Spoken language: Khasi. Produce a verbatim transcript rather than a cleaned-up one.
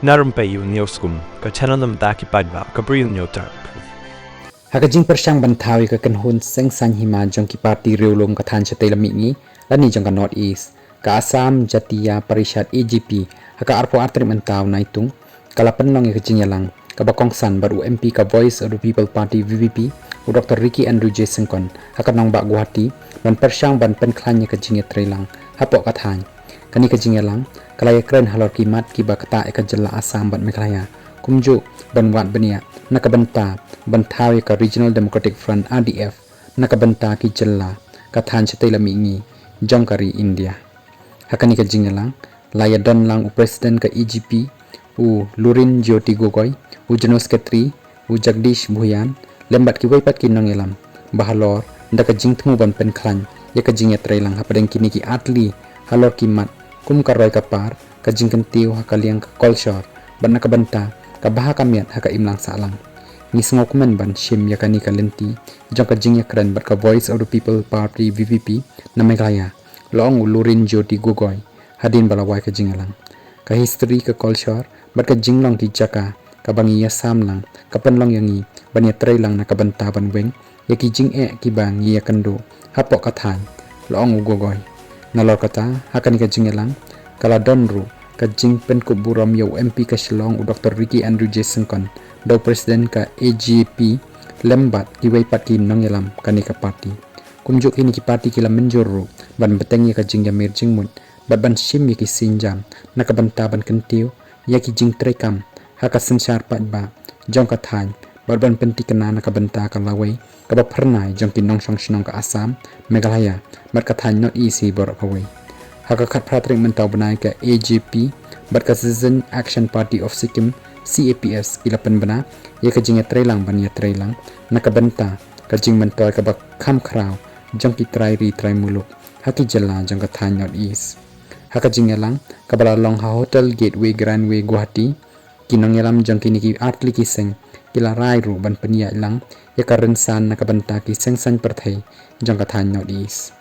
Na Rympei U Newsroom, ka channel na bynta ki paidbah ka Bri U Newsroom. Ha ka jingpyrshang ban thaw ïa ka kynhun seng saiñ hima jong ki parti riewlum ka thaiñ shatei lam mihngi, lane jong ka North East, ka Assam Jatiya Parishad, A J P, ha ka arphew ar tarik mynta u Naitung, ka la pynlong ïa ka jingïalang kaba kongsan bad u M P ka Voice of the People Party, V P P, u Doktor Ricky Andrew J Syngkon, ha ka nongbah Guwahati, ban pyrshang ban pynkhlaiñ ïa ka jingïatreilang hapoh ka thaiñ. Kane ka jingïalang ka la ïakren halor ki mat kiba ktah ïa ka jylla Assam bad Meghalaya, kumjuh ban wad bniah na ka bynta ban thaw ïa ka Regional Democratic Front, R D F, na ka bynta ki jylla ka thaiñ shatei lam mihngi jong ka ri India. Ha kane ka jingïalang la ïadon lang u President ka A G P, u Lurin Jyoti Gogoi, u General Secretary, u Jagdish Bhuyan, lem bad kiwei pat ki nongïalam, ba halor da ka jingthmu ban pynkhlaiñ ïa ka jingïatreilang hapdeng kine ki artylli halor ki mat kum ka roi ka par, ka jingkyntiew ha ka liang ka kolshor, bad na ka bynta ka bha ka miat ha ka imlang sahlang. Ngi sngewkmen ban shim ïa kane ka lynti jong ka jingïakren bad ka Voice of the People Party, V P P, na Meghalaya, la ong u Lurin Jyoti Gogoi hadien ba la wai ka jingïalang. Ka history, ka kolshor bad ka jinglong ki jaka kaba ngi ïasam lang ka pynlong ïa ngi ban ïatreilang na ka bynta ban weng ïa ki jingeh kiba ngi ïakynduh hapoh ka thaiñ, la ong u Gogoi. Nalor kata, ha kane ka jingïalang ka la don ruh ka jingpynkup burom ïa u M P ka Shillong, u Doktor Ricky Andrew J Syngkon, da u President ka A G P, lem bad kiwei pat ki nongïalam kane ka parti. Kumjuh kine ki parti ki la mynjur ruh ban bteng ïa ka jingïamir jingmut bad ban shim ïa ki sienjam na ka bynta ban kyntiew ïa ki jingtreikam ha ka synshar paidbah jong ka thaiñ, bad ban pynthikna na ka bynta ka lawei kaba phyrnai jong ki nongshong shnong ka Assam, Meghalaya bad ka thaiñ North East hi baroh kawei. Ha ka khatphra tarik mynta u bnai, ka A J P bad ka Citizen Action Party of Sikkim, C A P S, ki la pynbna ïa ka jingïatreilang ban ïatreilang na ka bynta ka jingmyntoi kaba kham khraw jong ki trai ri trai muluk ha ki jylla jong ka thaiñ North East. Ha ka jingïalang kaba la long ha Hotel Gateway Grandway, Guwahati, ki nongïalam jong kine ki artylli ki seng ki la rai ruh ban pynïaid lang ïa ka rynsan na ka bynta ki seng saiñ pyrthei jong ka thaiñ North East.